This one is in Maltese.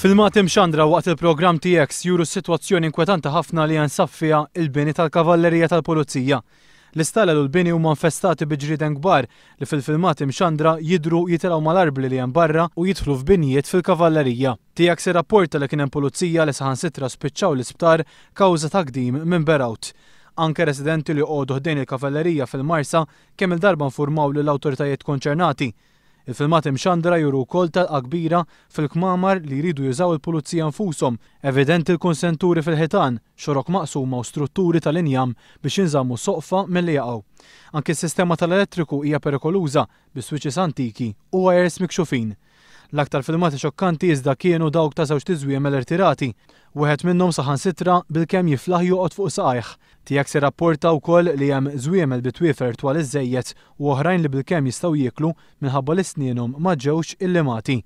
Filmati mxandra waqt il-programm TX juru s-sitwazzjoni inkwetanti ħafna li jinsab fiha il-bini tal-Kavallerija tal-Pulizija. L-istalel u l-bini huma infestati bi ġrieden kbar li fil-filmati mxandra jidhru jitilgħu mal-arbli li hemm barra u jidħlu f'binjiet fil-Kavallerija. TX irrapporta li kien hemm pulizija li saħansitra spiċċaw l-isptar kawża ta' gdim minn bergħut. Anke residenti li joqogħdu ħdejn il-Kavallerija fil-Marsa kemm il-darba infurmaw lill-awtoritajiet konċernati. Il-filmati mxandra juru wkoll telqa kbira fil-kmamar li jridu jużaw il-pulizija nfushom, evidenti l-konsenturi fil-ħitan, xorok maqsuma u strutturi tal-injam biex jinżammu soqfa milli jaqgħu. Anki s-sistema tal-elettriku hija perikoluża bi switches antiki u wires mikxufin. L-aktar filmati xokkanti iżda kienu dawk ta' żewġt iżwiemel irtirati. Wieħed minnhom saħansitra bilkemm jiflaħ joqgħod fuq saqajh. TX irrapporta wkoll li hemm żwiemel bi twiefer twal iżżejjed u oħrajn li bilkemm jistgħu jieklu minħabba li snienhom ma ġewx illimati.